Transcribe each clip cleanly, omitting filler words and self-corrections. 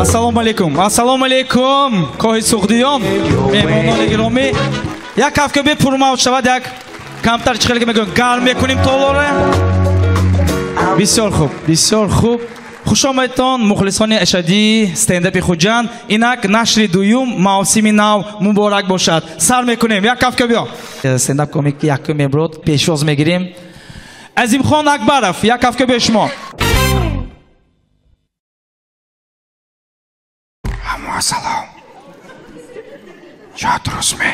Ассалому алейкум. Ассалому алейкум. Коҳи Суғдиён, меҳмонони гиромӣ. Як кафкӯби пурмавҷ шавад, як камтар чӣ хеле ки мегӯям, гарм мекунем толора. Бисёр хуб, бисёр хуб. Хуш омадтон, мухлисони ашадии стендапи Хуҷанд. Инак нашри дуюм мавсими нав муборак бошад. Сар мекунем, як кафкӯбиё. Стендап комик якум меброд, пешвоз мегирем. Азимхон Акбаров, як кафкӯбиё шумо. Салом. Шод рӯзме?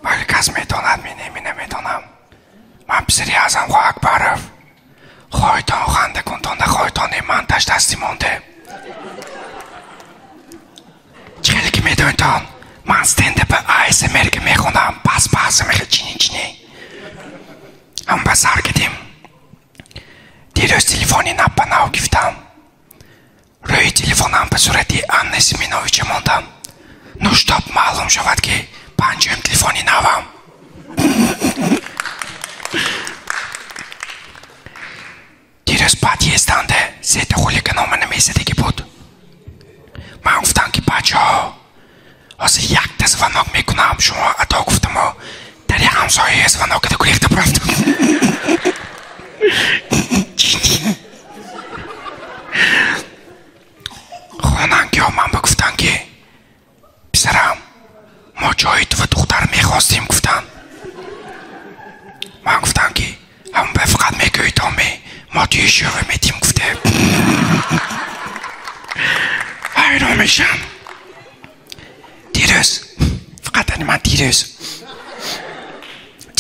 Вале кас медонад, ми не, ми намедонам. Ман писари Аъзамхон Акбаров. Хоҳитон ханда кунтон, нахоҳитон, ман ташдастӣ монде. Чӣ хеле ки медонитон, ман стендапи АСМР ки мехонам, пас пас мехе чини чини. Ҳам ба сар кардем. Дирӯз телефони нав ба нав гирифтам. Рӯи телефонам ба сурати Анна Семеновича мондам. Ну чтоб маълум шавад, ки панҷуюм телефони навам. Дирӯз подъезданде сета хулиган омада мезадагӣ буд. Ман гуфтам, ки бачаҳо, ҳозир якта звонок мекунам, шумо адо гуфтаму дари ҳамсояя звонок карда гурехта бурафтам. Хонангиҳо ман ба гуфтанд, ки писарам, мо ҷои ту ва духтар мехостем, гуфтанд. Ман гуфтам, ки ҳамон ба фақат мегӯитон, ме мо туи шӯва метим, гуфте. Ҳайрон мешам. Дирӯз, фақат ани ман дирӯз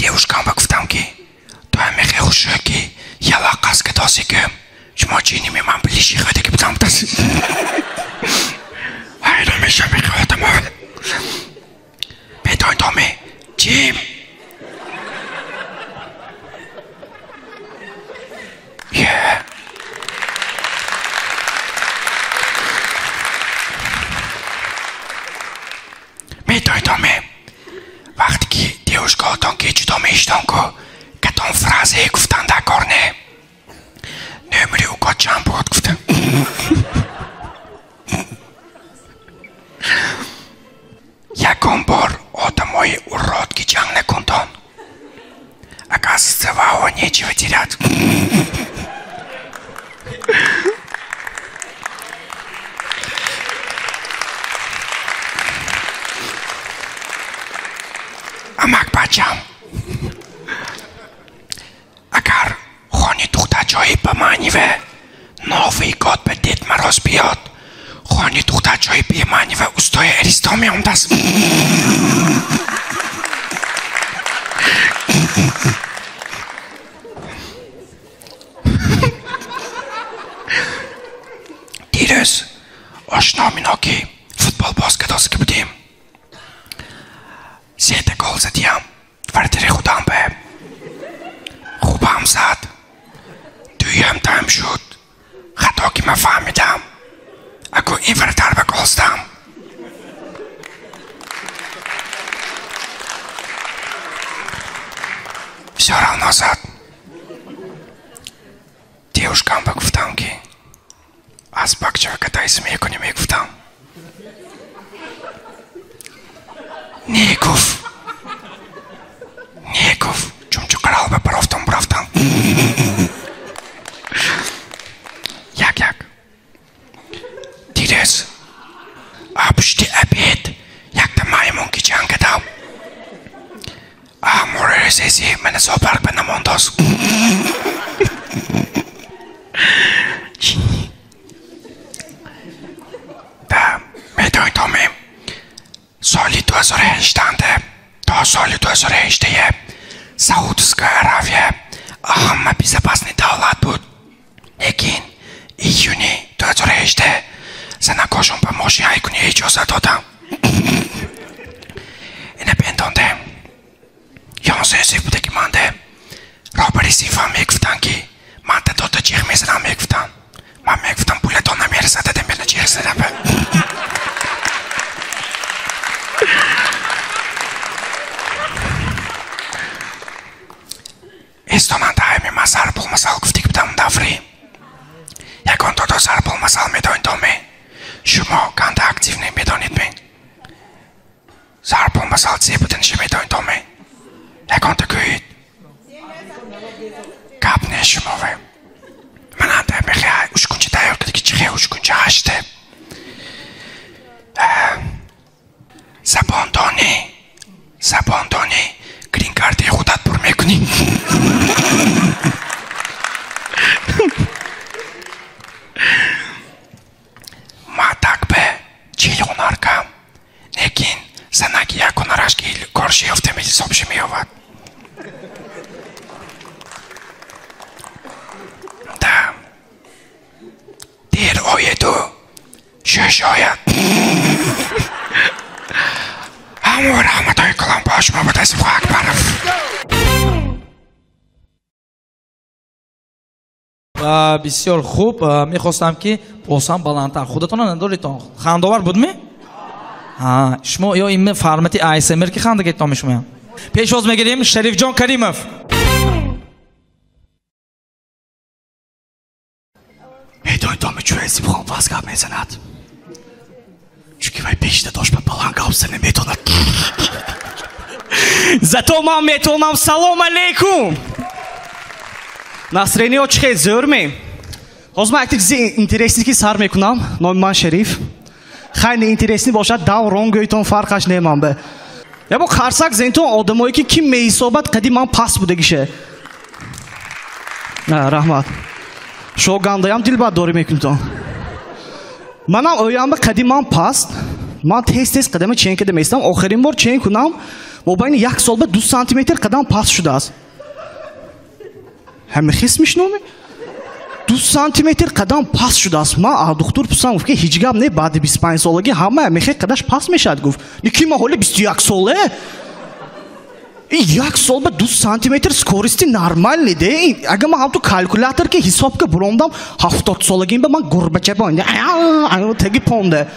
девушкам ба гуфтам, ки ту ҳам мехоҳӣ хушрӯ, ки яла қасд кадоси гӯм, шумо чиними ман билиши хӯдаки будам. Ҳайрон мешам, мехоҳам. Медонитоме чим? Е. Медонитоме вақте ки девушкаотон ки ҷудо мешудон, ку кадом фразае гуфтан дар кор не? Номери ӯ чанд буд, гуфтам. Ягон бор одамои урод ки ҷанг накунтон. Оказывается, вао нечего терять. Амак бачам, агар хони духтарчои ба маъниве Новый год ба Дед Мороз биёд, хони духтарчои бемаъниве устои Аристо меомдааст. Дирӯз ошно мино ки футболбоз кадоса ки будем, сета гол задиям, вратари худам бе хубам зад. Дуюм тайм шуд, хато ки ман фаҳмидам, аку ин вратар ба гол задам. Всё равно зад. Девушкам ба гуфтам, ки аз бакчава катайси мекунӣ, мегуфтам. Не гуфт, не гуфт, чумчуқарал ба барофтам бурафтам. Як як. Дирӯз пушти обед якта маймун ки ҷанг кардам. Морересези мана зоопарк ба намондоз. Да, медонитоме соли 2018 то соли 2018 Саудовская Аравия ҳама безопасный давлат буд. Лекин июни 2018 занакошон ба мошин ҳайкунӣ иҷоза додам. Ина бендонде ёнсесиф буде ки манде роҳбари синфам мегуфтанд, ки ман та дота ҷиғ мезанам, мегуфтанд. Ман мегуфтам, пулатон намерасад, дадем бена ҷиғ задам. Эстонанд ҳайми ман сар пулмасал гуфтик будам даври. Ягон додо Духтаро зарбулмасал медонед ме? Шумо ганда активне медонед ме? Зарбулмасал зе буданша медонед ме? Ягонта гӯед. Гап не шумове. Мананда мехоҳай ушкунча тайёр кунед ки чихе ушкунча ҳаште. Забондонӣ, забондонӣ, грин-карти худат пур мекунӣ. Ма так бе чил ҳунар кам, лекин занаки як ҳунараш ки корши ёфта ҳисобши меёвад. Да. Дер оеду шӯш ояд. Ҳамон раҳматҳои калон бо шумо буд Азимхон Акбаров. Бисёр хуб. Мехостам ки боз ҳам баландтар. Худатонро надоритон. Хандовар будми? Шумо ё ин формати ASMR ки хандагитон мешумоям. Пешвоз мегирем Шарифҷон Каримов. Медонед, чун Азимхон пас гап мезанад. Чунки вай пешида дошт ба баланд гап зана метавонад. Зато ман метавонам. Салом алейкум. Настроение чӣ хел зӯр ме? Ҳозир ман якта чизи интересный ки сар мекунам. Номи ман Шариф. Хайли интересный бошад, даврон гӯйтон фарқаш неман бе. Ябо қарсак зентон одамое ки ким меҳисобад қади ман паст будагише. Раҳмат. Шо гандаям дилбардорӣ мекунтон. Манам оямба қади ман паст. Ман тез-тез қадама чен када меистам. Охирин бор чен кунам, мобайни як сол ба 2 сантиметр қадам паст шудааст. Ҳама хис мешноме? 2 сантиметр қадам паст шудааст. Ман духтур пурсам, гуфт ки ҳеҷ гап не, баъди 25 солагӣ ҳама мехе қадаш паст мешавад, гуфт. Ки ман ҳоли 21 соле? Ин як сол ба 2 сантиметр скорости нормальный де. Агар ман ҳамту калькулятор ки ҳисоб ка буромдам, 70 солагим ба ман гурбача бонда. Теги понда.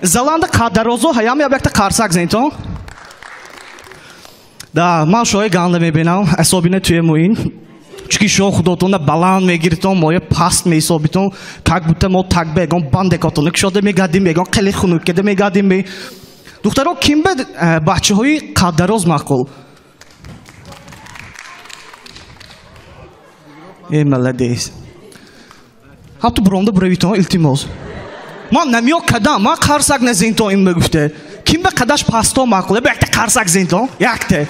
Заланда қаддарозо ҳаям я якта қарсак зентон. Да, ман шои ганда мебинам, асобина туе муин. Чунки шо худотонда баланд мегиритон, моя паст меҳисобитон, как будто мо так ба ягон бандекотон кушода мегардим, ягон қили хунук када мегардим. Духтаро, ким ба бачаҳои қаддароз маъқул? Э, молодец. Ҳамту буромда буравитон, илтимос. Ман намиё кадам, ман қарсак назентон ин мегуфте. Ким ба қадаш пасто маъқул? Якта қарсак зентон, якта.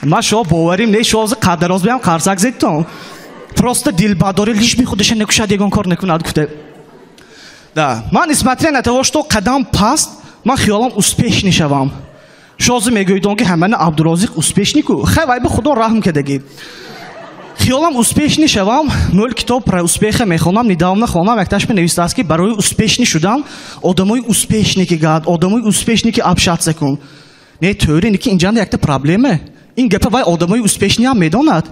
Ман шо боварим не, шо қаддароз биям қарсак зентон. Просто дилбардорӣ лиш би худаша накушад, ягон кор накунад гуфте. Да, ман несмотря на того, что қадам паст, ман хиёлам успешный шавам. Шози мегӯйдон ки ҳамана Абдурозиқ успешный ку. Хай вай ба Худо раҳм кардагӣ. Хиёлам успешный шавам, нол китоб про успеха мехонам, недавно хонам, якташ менависааст ки барои успешный шудан одамои успешный ки гад, одамои успешный ки общаться кун. Не, тӯри, ки инҷанда якта проблема. Ин гапа вай одамои успешный ҳам медонад.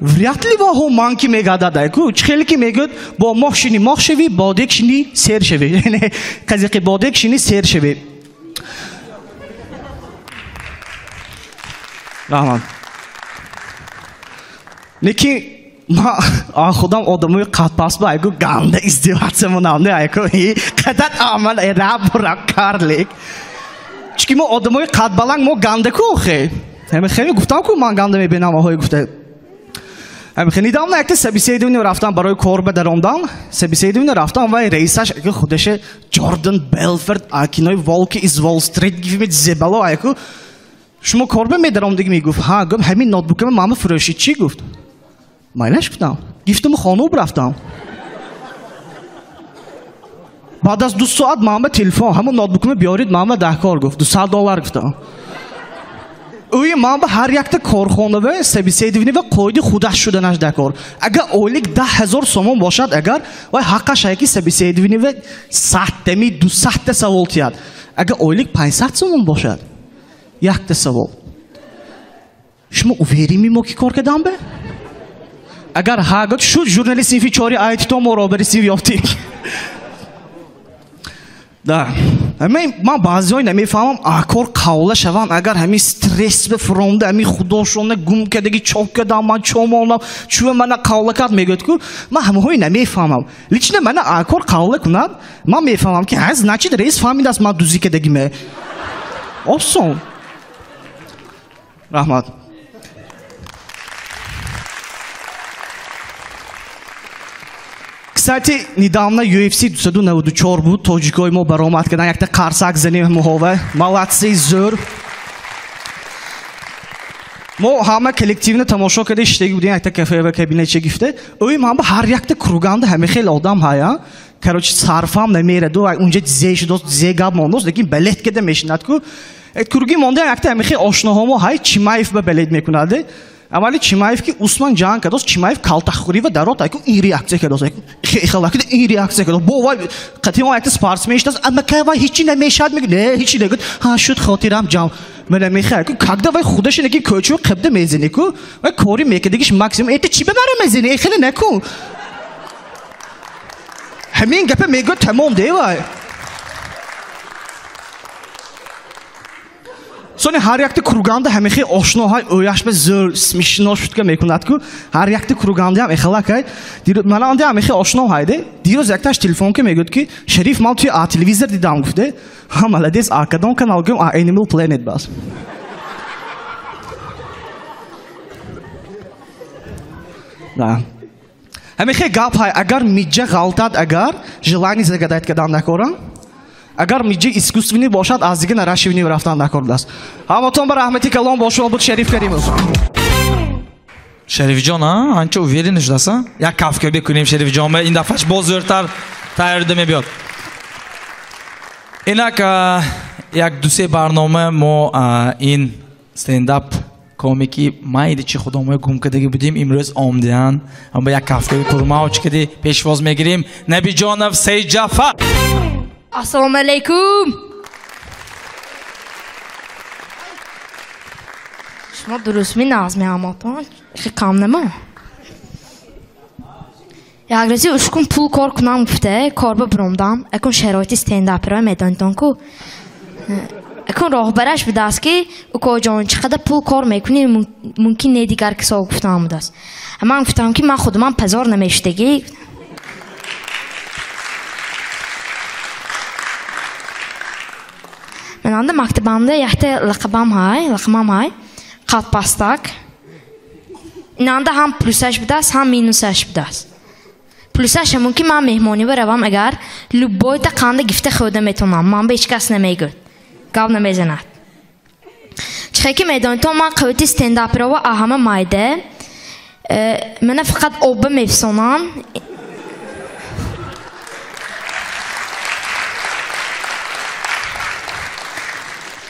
Вряд ли ваҳо ман ки мегадад айку. Чӣ хеле ки мегӯяд, бо моҳ шинӣ моҳ шавӣ, бо дег шинӣ сер шавӣ. Қазиқи бо дег шинӣ сер шавӣ. Раҳмат. Лекин ман худам одамои қадпаст ба айку ганда издеваться монам, не айку. Қадат амал раб раб карлик. Чунки мо одамои қадбаланг мо ганда ку охе. Ҳамин хеле гуфтам ку ман ганда мебинам оҳои гуфта. Ҳамин хеле недавно якта собеседование рафтам барои кор ба даромдан. Собеседование рафтам ва раисаш айку худаше Ҷордан Белфорд кинои Волки из Уолл-стрит гифмит зебало айку. Шумо кор ба медаромдиги мегуфт. Ҳа, гуфт ҳамин ноутбукама мама фурӯшид чӣ гуфт? Майлаш гуфтам. Гифтаму хона рафтам. Баъд аз 2 соат мама телефон, ҳамон ноутбукама биёрид, мама даҳкор гуфт. $200 гуфтам. Ӯи ман ба ҳар якта корхонава собеседование ва қоиди худаш шуданаш дакор. Агар ойлик 10 000 сомон бошад, агар вай ҳаққаш ҳаяки собеседование ва саттами 200 савол тияд. Агар ойлик 500 сомон бошад, якта савол. Шумо уверен мо ки кор кардам бе? Агар ҳа гуфт, шуд журналист синфи 4 айтито мо робари синф ёфтем. Да, Ман баъзеҳои намефаҳмам, акор қавла шаванд, агар ҳамин стресс бифуромда, ҳамин худошона гум кардагӣ, чоп кардам, ман чо мондам, чӯ мана қавла кард, мегӯяд ку, ман ҳамаҳои намефаҳмам. Лично мана акор қавла кунад, ман мефаҳмам ки ҳа, значит рейс фаҳмидааст ман дузӣ кардагиме. Осон. Раҳмат. Кстати, недавно UFC 294 буд, тоҷикои мо баромад кардан, якта қарсак занем муҳова. Молодцы, зӯр. Мо ҳама коллективно тамошо карда иштаги будем, якта кафе ва кабинетча гифта. Ӯим ҳама ҳар якта круганда ҳама хел одам ҳая. Короче, сарфам намераду, унҷа зе шудост, зе гап мондост, лекин балет када мешинад ку. Круги монда якта ҳама хел ошноҳо мо ҳай Чимаев ба балет мекунад. Аввали Чимаев ки Усман ҷанг кардост, Чимаев калтахӯрӣ ва дарот айку ин реаксия кардост. Хелакида ин реаксия кардост. Бо вай қатъи он якта спортсмен шудааст, амма ка вай ҳечи намешавад, мегӯяд, не, ҳечи нагӯяд. Ҳа, шуд хотирам ҷамъ. Ман намехоҳам ку, когда вай худаш неки кӯчу қибда мезанӣ ку, вай кори мекардагиш максимум, это чӣ ба мара мезанӣ, э хеле накун. Ҳамин гапа мегӯяд тамом де вай. Сони ҳар якта круганда ҳамихи ошно ҳай ояш ба зӯр смешно шутка мекунад ку, ҳар якта круганда ҳам эхалак ҳай. Мана онда ҳамихи ошно ҳайде. Дирӯз якташ телефон ки мегӯяд ки Шариф ман туи а телевизор дидам гуфте. Ҳа, молодец, а кадом канал гӯм, а Animal Planet бас. Да. Ҳамихи гап ҳай, агар миҷа ғалтад, агар желание загадать кадан накорам. Агар миҷи искусственный бошад, аз дига нарашивни рафтан накор будааст. Ҳаматон ба раҳмати калон бо шумо буд Шариф Каримов. Шарифҷон, а? Анча уверен шудааст, а? Як кафка бикунем Шарифҷон, ин дафъаш боз зӯртар тайёрда мебиёд. Инак як ду-се барнома мо ин стендап комики майди чи худомои гум кардагӣ будем, имрӯз омдиан. Ҳам як кафкаи пурмавҷ кади пешвоз мегирем. Набиҷонов Сейджафар. Ассалому алайкум. Шумо дуруст миназ меаматон? Хе кам нема. Як рӯзи ушкун пул кор кунам гуфте, кор ба бромдам. Акун шароити стендаперо медонитон ку. Акун роҳбараш будааст ки укоҷон чӣ қадар пул кор мекунӣ, мумкин не дигар кисо гуфтам будааст. Ман гуфтам ки ман худумам пазор намешудагӣ. Менанда мактабамда якта лақабам ҳай, лақамам ҳай, қадпастак. Инанда ҳам плюсаш будааст, ҳам минусаш будааст. Плюсаш ҳамун ки ман меҳмонӣ баравам, агар любойта қанда гифта хӯрда метавонам, ман ба ҳеҷ кас намегӯяд, гап намезанад. Чихе ки медонитон, ман қуввати стендаперова аҳама майда, мана фақат обба мефисонам.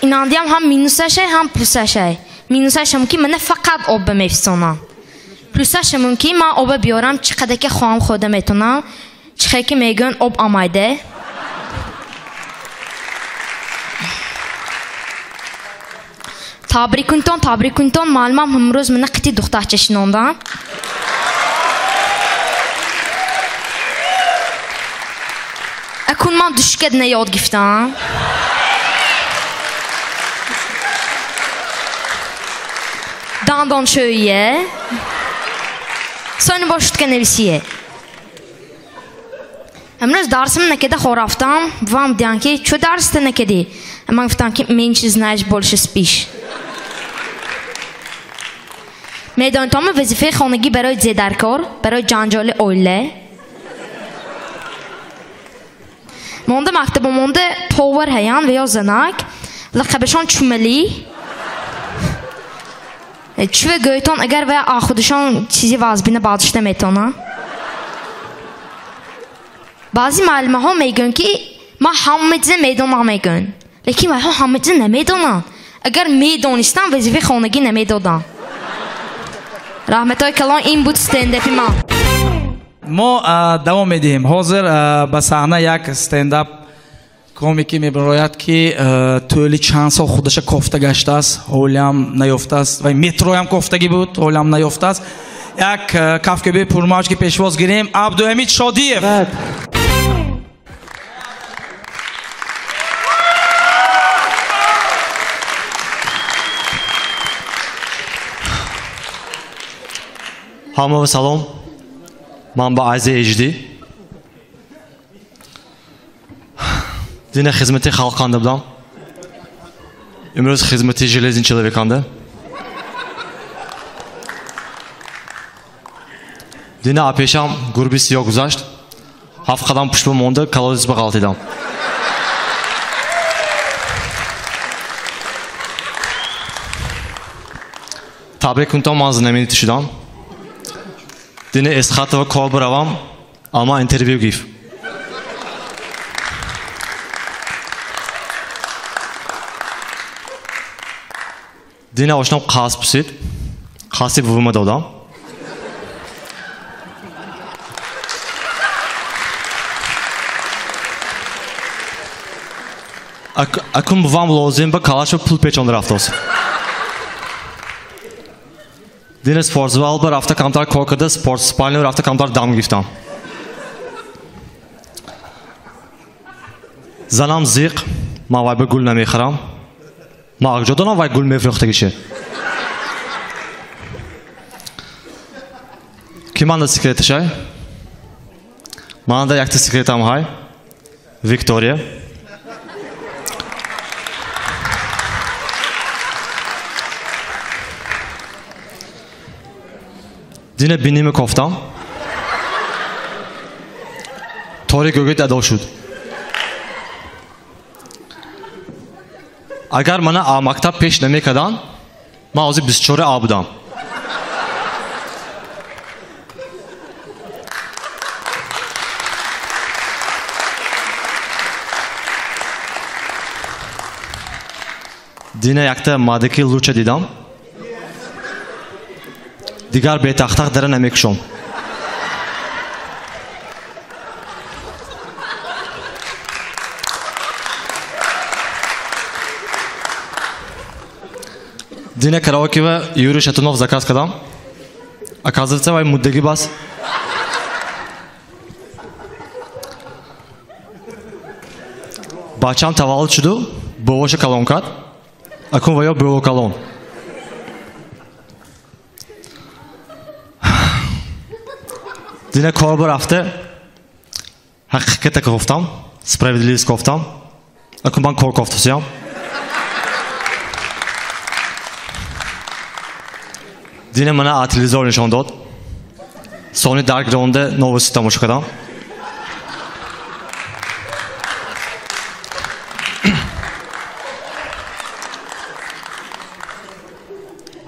Инандиам ҳам минусашай, ҳам плюсашай. Минусаш ҳамун ки мана фақат обба мефисонам. Плюсаш ҳамун ки ман обба биёрам, чӣ қадар ки хоҳам хӯрда метавонам, чихе ки мегӯянд об амайда. Табрик кунтон, табрик кунтон, маълумам имрӯз мана қити духтарча шинондам. Акун ман душкад наёд гирифтам. Дандоншӯие. Сони бо шутка нависие. Имрӯз дарсам накарда хор рафтам. Бувам диям ки чӯ дарсата накардӣ? Ман гуфтам ки меньше знаешь, больше спишь. Медонитон, вазифаи хонагӣ барои зедаркор, барои ҷанҷоли оила. Монда мактаба монда повар ҳаян ва ё занак, лақабашон чумалӣ. Чӯ гӯйтон, агар ва худашон чизи вазбина баъдишта метавонанд. Баъзе муаллимаҳо мегӯянд ки ман ҳама чиза медонам мегӯянд, лекин вайҳо ҳама чиза намедонанд. Агар медонистам, вазифаи хонагӣ намедодам. Раҳматҳои калон, ин буд стендапи ман. Мо давом медиҳем. Ҳозир ба саҳна як стендап комики мебарояд ки тӯли чанд сол худаша кофта гаштааст, ҳолиам наёфтааст, ва метроям кофтагӣ буд, ҳолиам наёфтааст. Як кафкӯбии пурмавҷ ки пешвоз гирем, Абдуҳамид Шодиев. Ҳамава салом. Ман ба Азия HD. Дина хизмати халқанда будам. Имрӯз хизмати железный человеканда. Дина апешам гурби сиёҳ гузашт. Ҳафт қадам пуштба монда, колодец ба ғалтидам. Табрик кунтам, ман знаменитый шудам. Дина Эсхатова кор биравам, амма интервю гифт. Дина ошнам қасд пурсид. Қасди бувима додам. Акун бувам лозим ба калашба пул печонда рафтост. Дина спортзал ба рафта камтар кор карда, спорт спальня рафта камтар дам гирифтам. Занам зиқ, ман вай ба гул намехӯрам. Ман акҷо донам вай гул мефурӯхтагише. Ки манда секреташай? Манда якта секретам ҳай. Виктория. Дина биниме кофтам. Тори гӯгит адо шуд. Агар мана а мактаб пеш намекарданд, ман ҳозир 24 а будам. Дина якта мадаки луча дидам. Дигар бетахтақ дара намекушом. Дина караокева Юрий Шатунов заказ кардам. Оказывается, вай муддаги бас. Бачам таваллуд шуду, бовоша калон кард. Акун ваё бово калон. Дина кор ба рафта, ҳақиқата кофтам, справедливость кофтам. Акун ман кор кофтасиям. Дина мана телевизор нишон дод. Сони дар гронда новости тамошо кардам.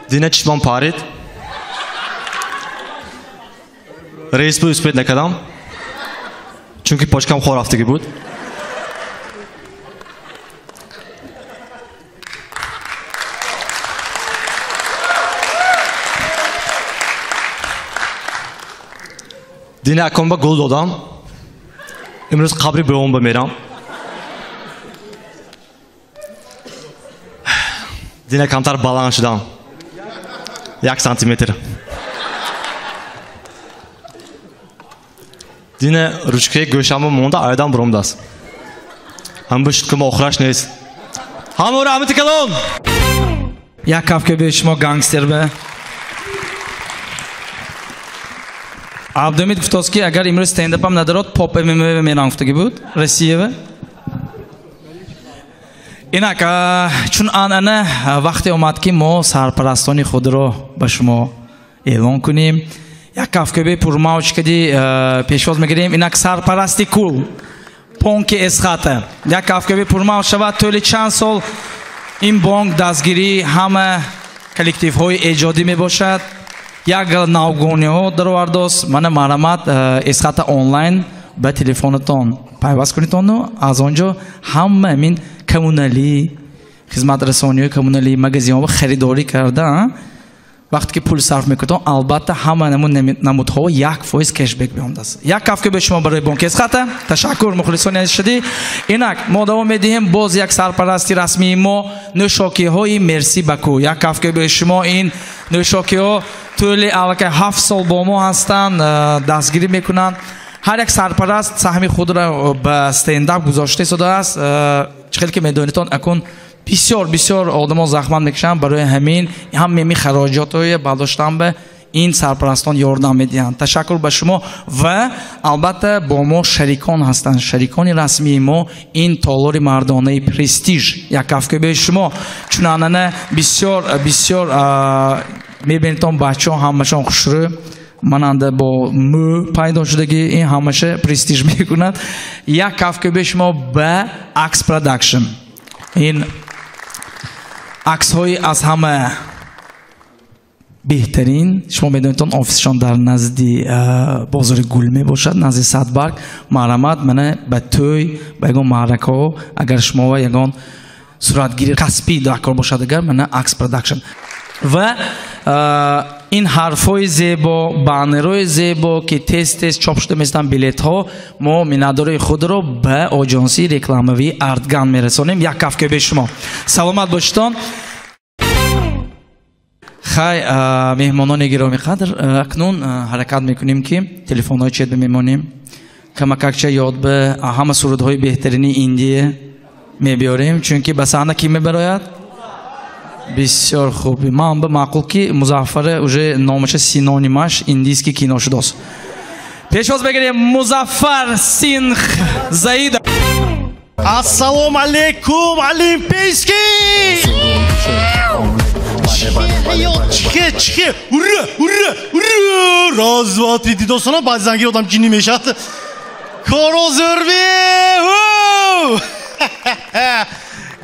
Дина чишмам парид. Рейс бу успед накардам, чунки почкам хор рафтагӣ буд. Дина акон ба гул додам. Имрӯз қабри бувом ба мерам. Дина камтар баланд шудам. 1 сантиметр. Дина ручкаи гӯшамро монда айдан буромдааст. Ҳам бу шуткама охираш нест. Ҳамон раҳмати калон! Як кафка бе шумо гангстер бе. Абдумид гуфтост ки агар имрӯз стендапам надарод, поп ММВ мерам гуфтагӣ буд Россиява. Инак, чун анъана вақте омад ки мо сарпарастони худро ба шумо эълон кунем. Як кафкӯби пурмавҷ кади пешвоз мегирем. Инак сарпарасти кул бонки Эсхата. Як кафкӯби пурмавҷ шавад. Тӯли чанд сол ин бонк дастгирии ҳама коллективҳои эҷодӣ мебошад. Як навгониҳо даровардост. Мана марҳамат Эсхата онлайн ба телефонатон пайваст кунедону аз он ҷо ҳама ҳамин коммуналӣ, хизматрасониҳои коммуналӣ, магазинҳо харидорӣ карда, вақте ки пул сарф мекунед, албатта ҳама намудҳо 1% кэшбэк меомадааст. Як кафка бе шумо барои бонки Эсхата. Ташаккур, мухлисони азиз шудӣ. Инак мо давом медиҳем боз як сарпарасти расмии мо нӯшокиҳои Мерси Баку. Як кафка бе шумо. Ин нӯшокиҳо тӯли аллакай 7 сол бо мо ҳастанд, дастгирӣ мекунанд. Ҳар як сарпараст саҳми худро ба стендап гузошта истодааст. Чӣ хел ки медонедтон, акун бисёр бисёр одамон заҳмат мекашанд барои ҳамин ҳамаи хароҷотҳое бардоштан ба ин сарпарастон ёрдам медиҳанд. Ташаккур ба шумо ва албатта бо мо шарикон ҳастанд. Шарикони расмии мо ин толори мардонаи Престиж. Як кафкӯбии шумо. Чунонана бисёр бисёр мебинедтон бачаҳо ҳамашон хушрӯ, мананда бо мӯ пайдо шудагӣ, ин ҳамаша Престиж мекунад. Як кафкӯбии шумо ба Акс Продакшн. Ин аксҳои аз ҳама беҳтарин. Шумо медонедтон офисшон дар назди бозори гул мебошад, назди Садбарг. Марҳамат, мана ба тӯй, ба ягон маъракаҳо, агар шумо ягон суратгири касбӣ дар кор бошад, агар мана Акс Продакшн. Ва ин ҳарфҳои зебо, баннерҳои зебо, ки тез-тез чоп шуда местанд билетҳо, мо миннатдории худро ба оҷонсии рекламавии Артган мерасонем. Як кафкӯбии шумо. Саломат бошедон. Хай, меҳмонони гиромӣ қадр, акнун ҳаракат мекунем, ки телефонҳои чет мемонем. Камакакча ёд ба ҳама сурудҳои беҳтарини Индия мебиёрем, чунки ба саҳна кӣ мебарояд? Бисёр хуб. Ман ба маъқул, ки Музаффара уже номаша синонимаш индийский кино шудост. Пешвоз мегирем Музаффар Сингх Заида. Ассалому алейкум, Олимпийский! Чихе, чихе, ура, ура, ура! Раз, два, три, дидосона баъзи зангир одам ҷинни мешавад. Коро зӯрви!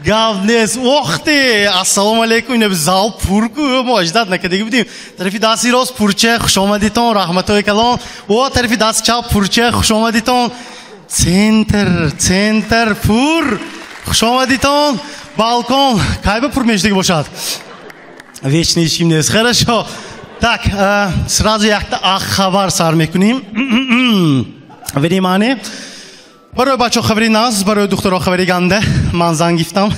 Гап нест. Ох ты! Ассалому алейкум, ина зал пур ку, мо аждад накардаги будем. Тарафи дасти рост пурча, хуш омадитон, раҳматҳои калон. О, тарафи дасти чап пурча, хуш омадитон. Центр, центр пур, хуш омадитон. Балкон, кайба пур мешудаги бошад? Вечный ҳеч нест. Хорошо. Так, сразу якта ах хабар сар мекунем. Внимание. Барои бачаҳо хабари наз, барои духтаро хабари ганда. Ман занг гирифтам.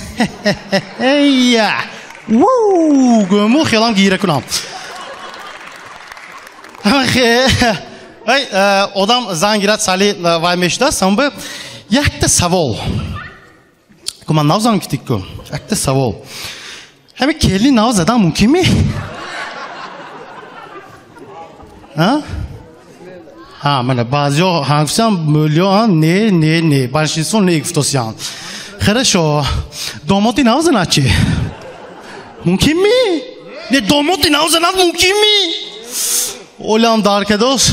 Гӯму хелам гира кунам. Ай, одам занг гирад, сали вай мешудааст. Самбе якта савол. Ку ман нав занг гирифтик ку. Якта савол. Ҳами келни нав задан мумкин ми? А? Ҳа, мана баъзеҳо ҳангфтам мӯлиё, не, не, не, большинство не гуфтосян. Хорошо. Домоди нав занад чи? Мумкин ми? Не, домоди нав занад мумкин ми? Олям дар кадос.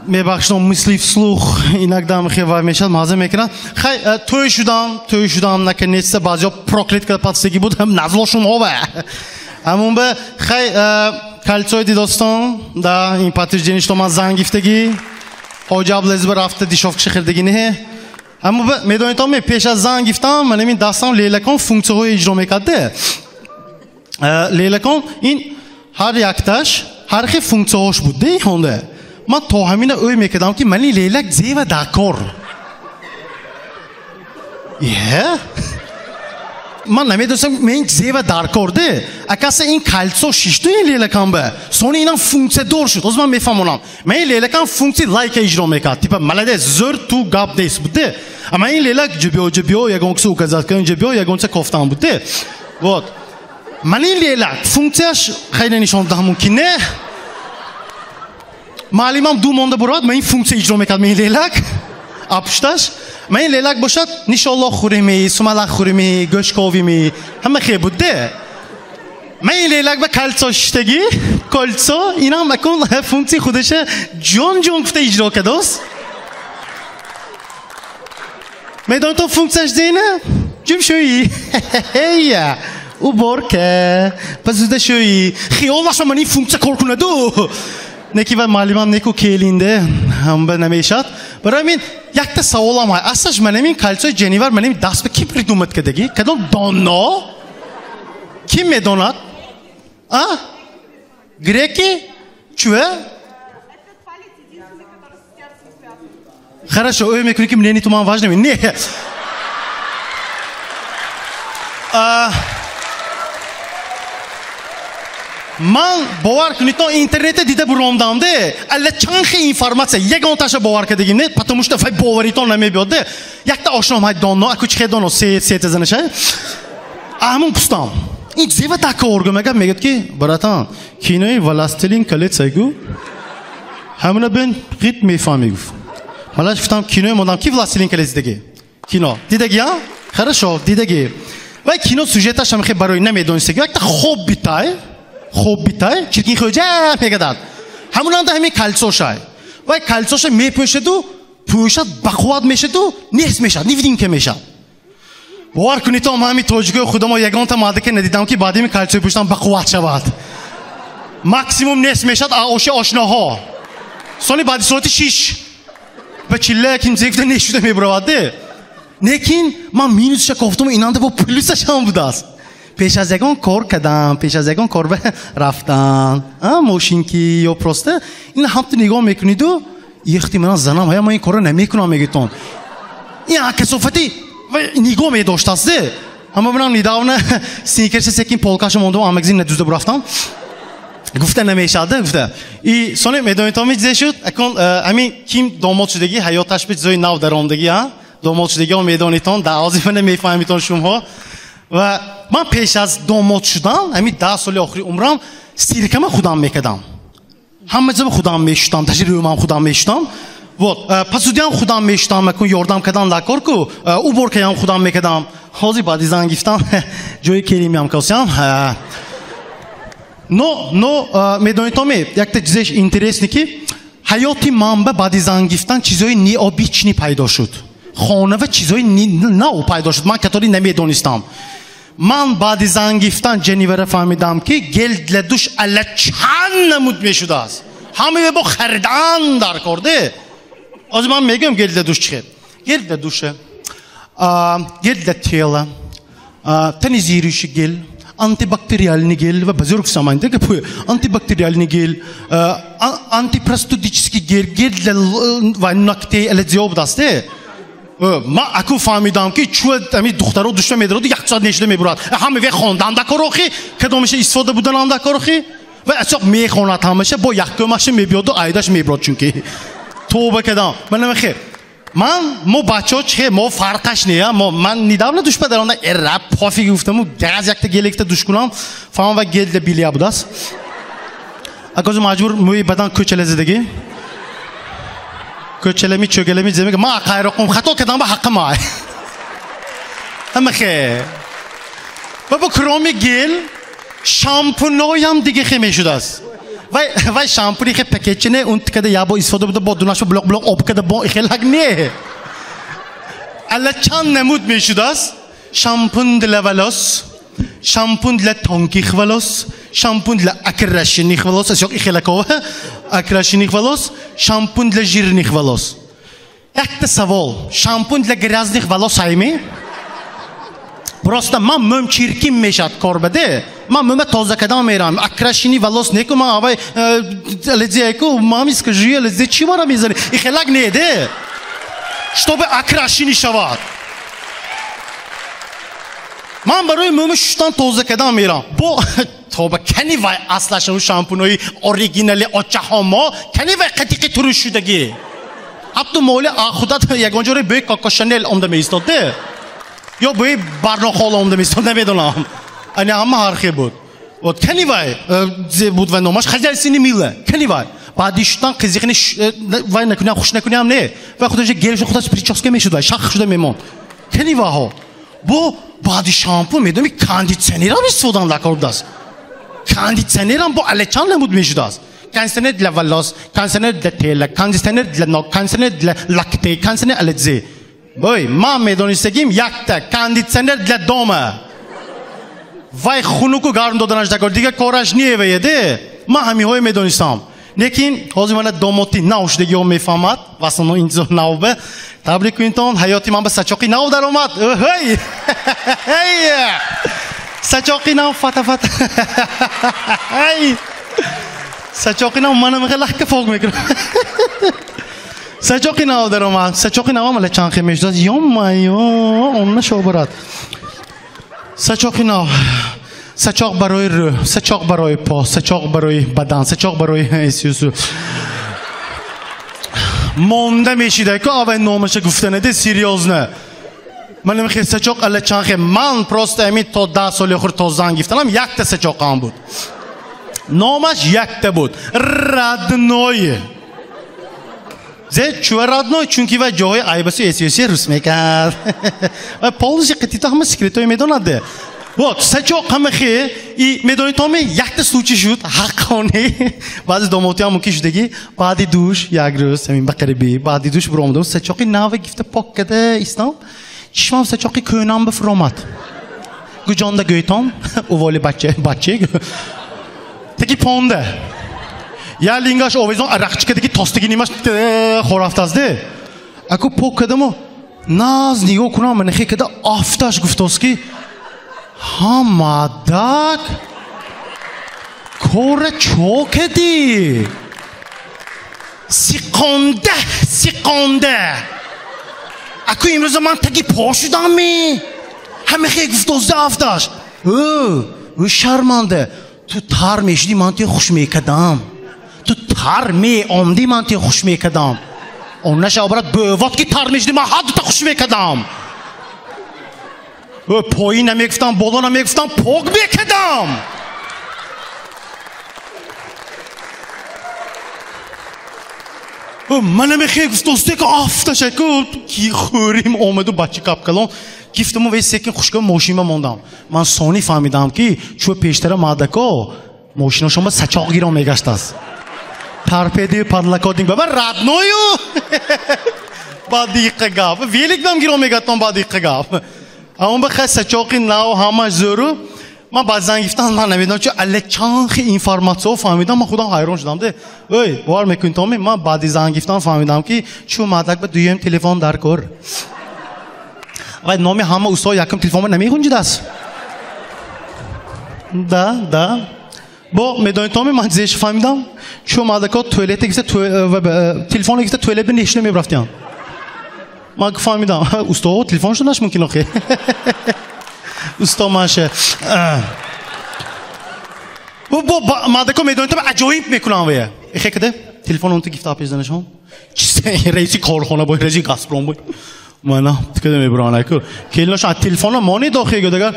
Мебахшам, мысли вслух иногда мехе вай мешад, маза мекунад. Хай, тӯй шудам, тӯй шудам, наконец-то баъзеҳо проклят карда патсаги буд, ҳам назлошум ова. Ҳамун ба хай кольцои дидостон, да, ин подтверждение, что ман занг гирифтагӣ. Ҳоҷа Аблезба рафта дишовкаши хирдагӣ не. Ҳамун ба медонедтон ме, пеш аз занг гирифтам, ман ҳамин дастам лелакон функсияҳое иҷро мекард. Лелакон ин ҳар якташ ҳар хел функсияҳош буд, де, хонда. Ман то ҳамина ӯй мекардам, ки мани лелак зева дар кор. Е? Ман намедонистам, мен зева даркор де. Акаса ин кольцо шишту ин лелакан ба. Сони инам функсиядор шуд. Ҳозир ман мефаҳмонам. Ман ин лелакан функсияи лайка иҷро мекард. Типа молодец, зӯр ту гап нест буд де. Ама ин лелак ҷибиё ҷибиё ягон киса указать кунад, ҷибиё ягон киса кофтан буд де. Вот. Ман ин лелак функсияш хеле нишон даҳам мумкин не. Маълимам ду монда бурад, ман ин функсия иҷро мекард ман ин лелак. Апушташ. Ман ин лелак бошад, нишоллоҳ хӯреми, сумалак хӯреми, гӯшковими, ҳама хе буд де. Ман ин лелак ба кольцо шиштагӣ, кольцо, инам акун функсияи худаша ҷон ҷон гуфта иҷро кардост. Медонед то функсияш зена? Ҷумшӯӣ. Уборка, пасудашӯӣ. Хиёл нашам ман ин функсия кор кунаду. Неки ва маълимам неку келинде, ҳамба намешад. Барои ҳамин якта саволам ҳай. Аслаш ман ҳамин кольцои Ҷеннивер ман ҳамин даст ба кӣ придумад кардагӣ? Кадом доно? Кӣ медонад? А? Греки? Чуе? Хорошо, ӯй мекунӣ, ки мнение ту ман важно. Не. Ман бовар кунед, то интернете дида буромдам де, алла чанд хел информация, ягонташа бовар кардагим не, потому что вай боваритон намебиёд де. Якта ошном ҳай доно, аку чи хел доно, се сета занаша. Ҳамун пустам. Ин зева такор гу мегад, мегад ки братан, кинои Властелин колец айгу. Ҳамина бен ғит мефаҳми гуфт. Малаш гуфтам кинои модам ки Властелин колец диги? Кино. Дидаги, а? Хорошо, дидаги. Вай кино сюжеташ ҳам хе барои намедонистаги. Якта хоббитай, хоббитай, чиркин хоҷа мегадад. Ҳамунанда ҳамин калсошай. Вай калсоша мепӯшаду, пӯшад бақувват мешаду, нест мешад, невидимка мешад. Бовар кунед, то ҳамин тоҷикои худамо ягонта мардаке надидам ки баъди ин калсои пӯшидан бақувват шавад. Максимум нест мешад оши ошноҳо. Сони баъди соати 6 ба чилла кимсе гуфта нест шуда мебуравад. Лекин ман минусша кофтум, инанда бо плюсаш ҳам будааст. Пеш аз ягон кор кардам, пеш аз ягон кор рафтан, мошинки ё просто ин ҳамту нигоҳ мекуниду, ихти ман занам, ҳая ман ин корро намекунам мегӯтон. Ин касофати нигоҳ медоштаст. Ҳама манам недавно сникерса секин полкаша мондам, амагзин надузда бурафтам. Гуфта намешад, гуфта. И сони медонитон чизе шуд, акун ҳамин ким домод шудагӣ, ҳаёташ ба чизои нав даромдагӣ, а? Домод шудагиҳо медонитон, дар ози мана мефаҳмитон шумоҳо. Ва ман пеш аз домод шудан, ҳамин 10 соли охири умрам, стиркама худам мекардам. Ҳама чиза худам мешудам, даже рӯмам худам мешудам. Вот, посудиам худам мешудам, акун ёрдам кардан дар кор ку, уборкаям худам мекардам. Ҳозир баъди зан гифтам, ҷои керимиам косиам. Но, медонитон ме, якта чизеш интересне ки ҳаёти ман ба баъди зан гифтан чизои необични пайдо шуд. Хона ва чизои нав пайдо шуд, ман катори намедонистам. Ман баъди зан гифтан Ҷеннифера фаҳмидам ки гел для душ ала чанд намуд мешудааст. Ҳамаи бо харидан дар кор де. Ҳозир ман мегӯям гел для душ чӣ хел. Гел для душа, гел для тела, тонизирующий гель, антибактериальный гель, ва базур гуфтам, антибактериальный гель, антипростудический гель, гель для ногтей, ала зиёд будаст. Ман аку фаҳмидам ки чӯ ҳамин духтаро душта медароду як соат нешуда мебурад. Ҳама ве хондан дар корохи, кадомаша истифода будан дар корохи, ва асоқ мехонад ҳамаша, бо яккумаша мебиёду айдаш мебурад чунки. Тоба кадам. Ман намехе. Ман мо бачаҳо чӣ мо фарқаш не, мо ман недавно душ падаронда эра пофиг гуфтаму газ якта гелекта душ кунам, фаҳмам ва гел для белья будааст. Аказу маҷбур мӯи бадан кӯчалазидагӣ. Көчелеми чөгелеми земеге ма қайроқум хато кардам ба ҳаққи май. Ҳамахе. Ва бо кроми гел шампуноям диге хе мешудааст. Вай шампуни хе пакетчине он тикада ябо истифода буда бо дунашо блок блок об када бо хелак не. Ала чанд намуд мешудааст? Шампун для волос, шампун для тонких волос, шампунь для окрашенных волос, асёк и хелакова, окрашенных волос, шампунь для жирных волос. Якта савол, шампунь для грязных волос айми? Просто ман мӯм чиркин мешад корбаде, ман мӯма тоза кадам мерам, окрашенный волос неку, ман авай ледзеку, мами скажи, ледзе чи мара мезани? И хелак не де, чтобы окрашенный шавад. Ман барои мӯми шуштан тоза кадам мерам. Бо тоба кани вай аслаша шампунои оригинали очаҳо мо, кани вай қатиқи туруш шудагӣ. Ҳатто моли худат ягон ҷоре бӯи Коко Шанел омда меистод де. Ё бӯи Барнохол омда меистод, намедонам. Ани ҳама ҳархе буд. Вот кани вай буд вай номаш хозяйственный мило. Кани вай. Баъди шуштан қизиқини вай накуням, хуш накуням не. Вай худаш гелш худаш прическа мешуд вай, шах шуда мемонд. Кани вайҳо. Бо баъди шампун медонӣ кондитсионерам истифодан дар кор будааст. Кондитсионерам бо алечан намуд мешудааст. Кондитсионер для волос, кондитсионер для тела, кондитсионер для ног, кондитсионер для локтей, кондитсионер аледзе. Бой, ман медонистагим якта кондитсионер для дома. Вай хунуку гарм доданаш дар кор, дигар кораш невеяде. Ман ҳамиҳое медонистам. Лекин ҳозир мана домоти нав шудагиҳо мефаҳмад, в основном ин чизо нав бе. Табрик кунитон, ҳаёти ман ба сачоқи нав даромад. Ҳей! Сачоқи нав фата-фата. Ҳей! Сачоқи нав мана мехе лаҳка фоқ мекунам. Сачоқи нав даромад. Сачоқи навам ала чанд хе мешудааст. Ё-майё, он нашобарад. Сачоқи нав. Сачоқ барои рӯ, сачоқ барои по, сачоқ барои бадан, сачоқ барои сюсу. Монда мешида ку аввал номаша гуфта неде серьёзно. Ман хел сачоқ алла чанхе. Ман просто ами то 10 соли охир то зан гирифтанам якта сачоқам буд. Номаш якта буд. Родной. Зе чуа родной, чунки ва ҷоҳои айбасу эсиёси рус мекард. Ва полностью қитито ҳама секретҳое медонад. Вот, сачоқ ҳама хе и медонед томе якта случай шуд ҳаққонӣ. Баъзе домотиам мумкин шудагӣ баъди душ як рӯз ҳамин ба қарибӣ баъди душ биромадам сачоқи нава гифта пок када истам. Чишмам сачоқи кӯнам бифуромад. Гуҷонда гӯйтом уволи бача бача таки понда. Я лингаш овезон арақчикадаги тостаги нимаш хорафтазде. Аку пок кадаму наз нигоҳ кунам манахе када афташ гуфтост ки ҳа мадак кора чо кадӣ? Сиқонда сиқонда. Аку имрӯза ман таги по шудам ми? Ҳамахе гуфтозда афташ. Ӯ шарманда. Ту тар мешудӣ ман те хуш мекардам. Ту тар меомдӣ ман те хуш мекардам. Он нашавад бӯвот ки тар мешудӣ ман ҳар дута хуш мекардам. Поин намегуфтам, боло намегуфтам, пок мекардам. Ман намехе гуфтосте ки афташа ки хӯрим омаду бача капкалон гифтаму вай секин хушка мошинба мондам. Ман сони фаҳмидам ки чӯ пештара мадако мошинашон ба сачоқ гирон мегаштааст. Торпеди подлокотник баба родною. Баъди иққа гап. Велик бам гирон мегаттон баъди иққа гап. Аммо ба хай сачоқи нав ҳамаш зӯру. Ман баъзан гифтам ман намедонам чӣ алла чанд хел информатсияҳо фаҳмидам ман худам ҳайрон шудам де. Ой, бовар мекунед томи ман баъди занг гифтам фаҳмидам ки чӯ мадак ба дуюм телефон дар кор. Вай номи ҳама устод якум телефонба намегунҷидааст. Да, да. Бо медонед томи ман чизеш фаҳмидам? Чӯ мадако туалете гифта телефоне гифта туалет ба нешина мебрафтиям. Ман фаҳмидам. Устод телефон шудаш мумкин охи. Усто маша. Бо мадако медонед томи аҷоиб мекунам вая. Эхе каде? Телефон онту гифта пезданашон. Чизе раиси корхона бой, раиси Газпром бой. Мана тикада мебуран аку. Келинаш аз телефона мони дохил гӯдагар.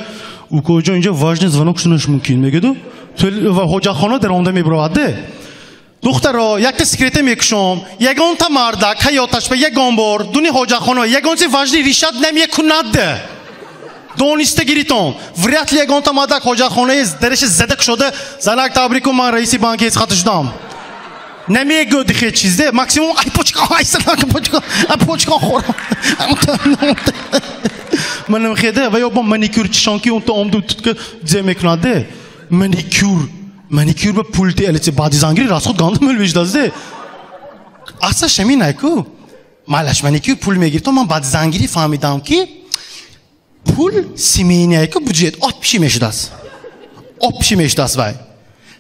Укоҷон инҷо важный звонок шунаш мумкин мегӯду. Ҳоҷатхона дар омда мебуравад. Духтаро, якта секрете мекушом. Ягонта мардак ҳаёташ ба ягон бор дуни ҳоҷатхона ягон чи важный решат намекунад. Дониста гиритон. Вряд ли ягонта мардак ҳоҷатхонаи дараши зада кушода занак табрик кун ман раиси банки Эсхата шудам. Намегӯ дихе чизде. Максимум ай почка, ай санак почка, ай почка хорам. Манам хеде ва ё бо маникюр чишонки унта омду тутка зе мекунад. Маникюр. Маникюр ба пулти элечи баъди зангири расход гандам мӯл Аса шами найку. Малаш маникюр пул мегиртон ман баъди зангири фаҳмидам ки пул семейный ку бюджет общий мешудааст. Общий мешудааст вай.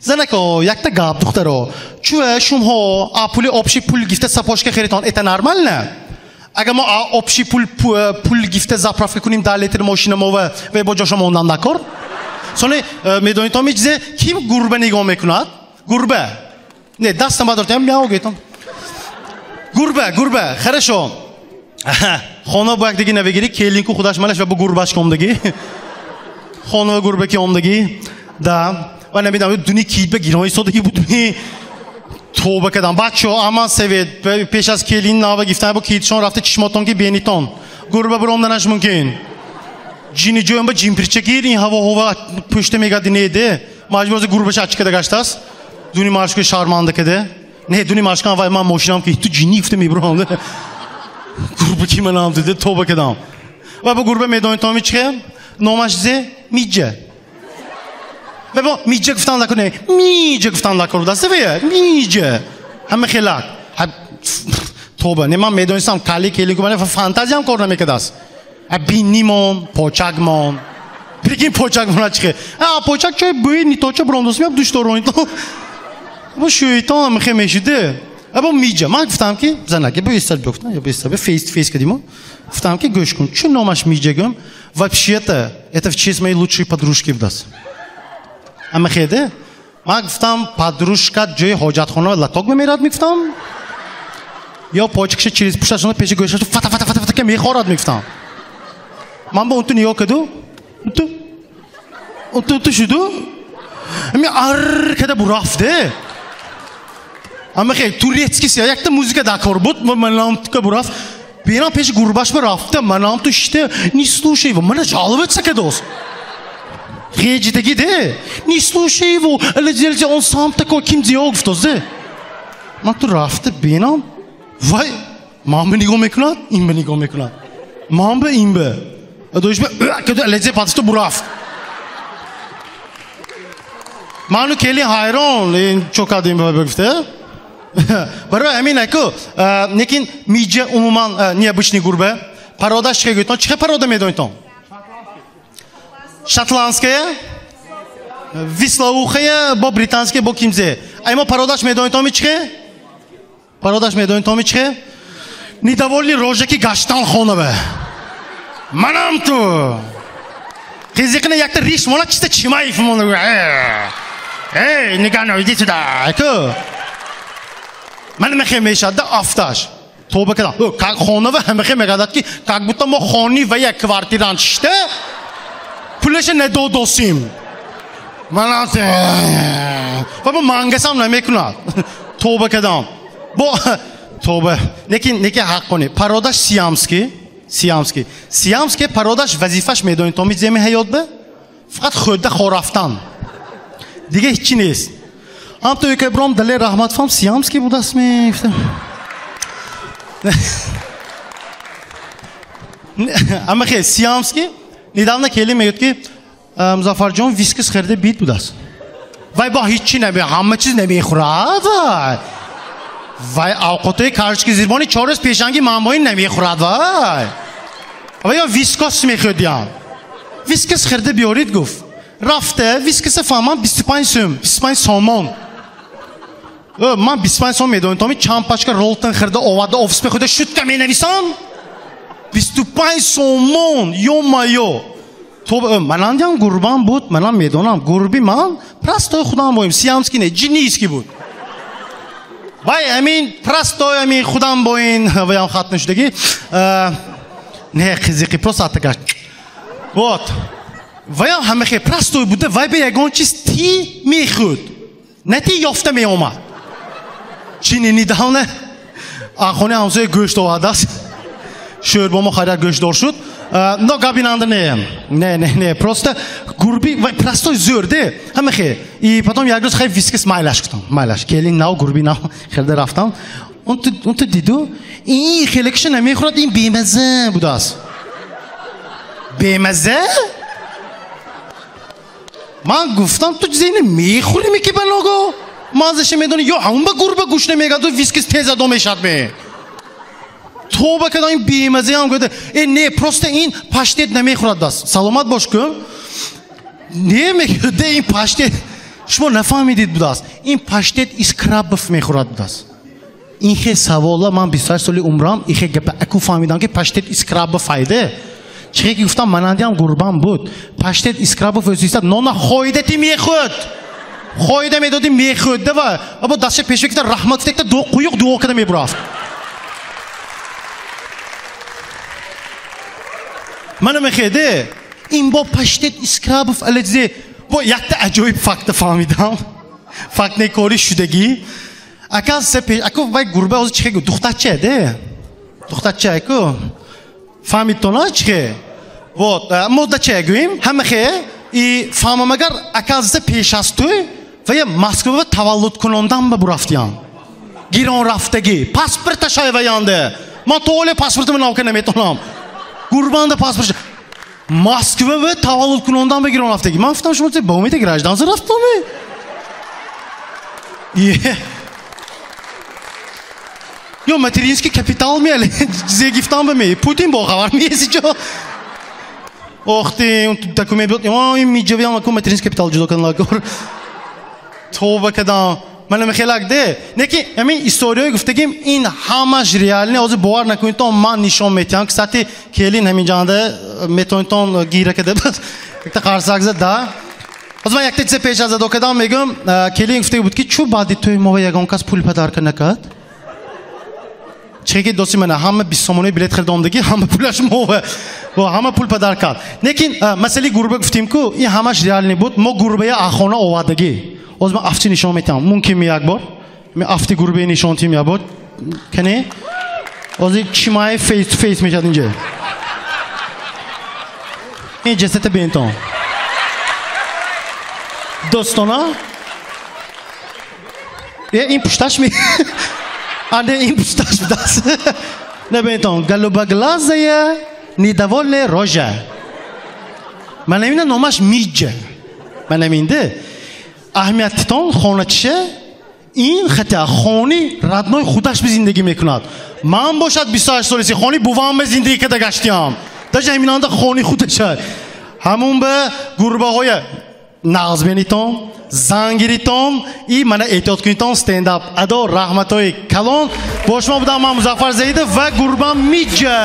Занако, якта гап духтаро. Чӯ шумҳо а пули общий пул гифта сапожка харитон, это нормально? Агар мо а общий пул пул гифта заправка кунем 10 литр мошина мо ва бо ҷоша мондан дакор? Сони медонед то чизе ким гурба нигоҳ мекунад? Гурба. Не, дастам бадортам, мяу гӯйтам. Гурба, гурба. Хорошо. Хона бо якдиги навегирӣ, келинку худаш малаш ва бо гурбаш омдагӣ. Хона ва гурба ки омдагӣ. Да. Ва намедонам дуни китба гирони содагӣ буд. Тоба кардам. Бачаҳо, аман севед. Пеш аз келин нава гифтан бо китшон рафта чишмотон ки бенитон. Гурба биромданаш мумкин. Ҷини ҷоям ба ҷимпирча гир ин ҳаво ҳова пушта мегади неде. Маҷбур аст гурбаша ачкада гаштааст. Дуни маршка шарманда каде. Не, дуни маршкан вай ман мошинам ки ту ҷинни гуфта мебурам. Гурба ки манам диде тоба кардам. Ва бо гурба медонед томи чи? Номаш зе миҷа. Ва бо миҷа гуфтан дакор не. Миҷа гуфтан дакор даста вая. Миҷа. Ҳама хелак. Тоба. Не ман медонистам кали келин кумане фантазиям кор намекардааст. Биннимон, почакмон. Прикинь почакмон чихе. А почак чой бӯи ниточа брондос меяд душторони. Бо шӯйтон ҳама хе мешуде. Або миҷа. Ман гуфтам ки занак, бо истар гуфтам, ё бо фейс фейс кардимо. Гуфтам ки гӯш кун, чун номаш миҷа гӯм? Вообще-то это в честь моей лучшей подружки будааст. Ама хеде? Ман гуфтам подружка ҷои ҳоҷатхона латок мемерад мегуфтам. Ё почкаша через пушташона пеши гӯшаш фата фата фата фата мехорад мегуфтам. Ман ба унту нигоҳ каду. Унту. Унту унту шуду. Ами ар када бурафт, де. Ама хе турецкий се якта музыка дакор буд, манам тука бурафт. Бенам пеши гурбаш ба рафта, манам ту шите, не слушай его, мана жаловаться кадос. Хеҷидаги де. Не слушай его, он сам такой, ким дио гуфтоз де. Ман ту рафта бенам, вай, ман ба нигоҳ мекунад, ин ба нигоҳ мекунад. Ман ба ин ба. Адоиш ба каду алазе патифта бурафт. Ману кели ҳайрон, ин чо кардем ба гуфта. Барои ҳамин аку, лекин миҷа умуман необычный гурба. Пародаш чӣ гӯйтон? Чӣ парода медонитон? Шотландская, вислоухая, бо британская, бо кимзе. Аймо пародаш медонитон чӣ? Пародаш медонитон чӣ? Недовольный рожаки гаштан хонава. Манам ту. Қизиқина якта риш мона чиста Чимаев мона. Эй, нигано, иди сюда. Аку. Ман мехе мешад да афташ. Тоба кардам. Хонава ҳамахе мегардад ки как будто мо хони ва як квартирант шишта пулаша надодосим. Манам ва бо мангасам намекунад. Тоба кардам. Бо тоба. Лекин лекин ҳақ кунӣ. Пародаш сиамский, сиамский. Сиамский пародаш вазифаш медонӣ то миземи ҳаёт ба? Фақат хӯрда хорафтан. Дига ҳеҷ нест. Ҳам то яке бром Далер Раҳматов сиамский будаст мегуфтам. Ама хе сиамский недавно келин мегӯяд ки Музаффарҷон вискас харида бит будаст. Вай бо ҳеҷ чи ҳама чиз намехӯрад вай. Вай авқотҳои карчки зирбони 4 рӯз пешанги манбоин намехӯрад вай. Вай ё вискас мехӯрдиям. Вискас харида биёрид гуфт. Рафта вискаса фаҳмам 25 сум, 25 сомон. Ман 25 сом медонам, томи чанд пачка ролтон харида оварда офис мехӯрда шутка менависам. 25 сомон, ё-моё. То манандиам гурбам буд, манам медонам, гурби ман простой худам боим, сиамский не, ҷиннийский буд. Вай ҳамин простой ҳамин худам боин, ваям хатм шудагӣ. Не, қизиқи просто атакаш. Вот. Ваям ҳамахе простой буда, вай ба ягон чиз ти мехӯрд. Не ти ёфта меомад. Чини недавно хонаи ҳамсоя гӯшт овардааст. Шӯрбо мо харид гӯштдор шуд. Но гапинанда не. Не, не, не, просто гурби вай простой зӯр де. Ҳамахе. И потом як рӯз хай вискас майлаш кутам. Майлаш. Келин нав, гурби нав харида рафтам. Он ту диду, ин хелекиша намехӯрад, ин бемаза будааст. Бемаза? Ман гуфтам ту чизе мехӯрӣ ки ба ного? Мазаша медонӣ ё ҳамон ба гурба гӯш намегаду вискас тез адо мешад ме. Тоба кардам ин бемазаам гуфта, э не, просто ин паштет намехӯрад даст. Саломат бош кун. Не мегӯяд, ин паштет шумо нафаҳмидед будааст. Ин паштет из крабов мехӯрад будааст. Ин хе савола ман 28 соли умрам ин хе гапа аку фаҳмидам ки паштет из крабов файда. Чиқе ки гуфтам манандиам гурбам буд. Паштет из крабов ӯзистад нона хоида ти мехӯрд. Хоида медоди мехӯрд ва бо дастша пеш мекида раҳмат текта ду қуюқ дуо када мебурафт. Мана мехеде ин бо паштет из крабов алаҷзе бо якта аҷоиб факта фаҳмидам. Факт не кори шудагӣ. Ака се пеш аку вай гурба ҳозир чихе гуфт духтарча де. Духтарча аку фаҳмидтона чихе. Вот, моддача гӯем, ҳамахе и фаҳмам агар оказывается пеш аз тӯй ва я Москва таваллуд кунондан ба бурафтиям. Гирон рафтагӣ, паспорта шайваянде. Ман то ҳоле паспортамро навка наметонам. Гурбанда паспорт. Москва ва таваллуд кунондан ба гирон рафтагӣ. Ман гуфтам шумо ба умеди гражданство рафтаме? Е. Ё материнский капитал меале, зе гифтам ба ме. Путин бо хабар меси чо. Ох ты, документ буд. Ой, миҷавиам аку материнский капитал ҷудо кардам лакор. Тоба кардам. Мана мехелак де. Неки ҳамин историёи гуфтагим ин ҳамаш реалне. Ҳозир бовар накунедтон ман нишон метиҳам. Кстати, келин ҳамин ҷанда метавонедтон гира када. Якта қарсак зад да. Ҳозир ман якта чизе пеш аз адо кардам мегӯям, келин гуфтаги буд ки чӯ баъди тӯи мо ягон кас пул подарка накард? Чеки доси мана ҳама 20 сомонаи билет харидомдагӣ, ҳама пулаш мова. Ва ҳама пул падар кард. Лекин масъалаи гурба гуфтем ку, ин ҳамаш реални буд. Мо гурбая ахона овардагӣ. Оз ман афти нишон метам. Мумкин ми як бор? Ми афти гурбаи нишон тим як бор. Кане? Ози чимай face to face мешад инҷа. Ин ҷасата бентон. Дӯстона? Ин пушташ ми? Ане ин пушташ будааст. Набентон. Голубоглазая недовольная рожа. Ман амина номаш Миҷа. Ман аминде. Аҳамиятитон хоначиша ин хата хони родной худаш ба зиндагӣ мекунад. Ман бошад 28 соласи хони бувам ба зиндагӣ када гаштиям. Даже ҳаминанда хони худаша. Ҳамун ба гурбаҳоя нағз бинитон, занг гиритон и мана эҳтиёт кунитон стендап. Адо раҳматҳои калон. Бо шумо будам ман Музаффар Заидов ва гурбам Миҷа.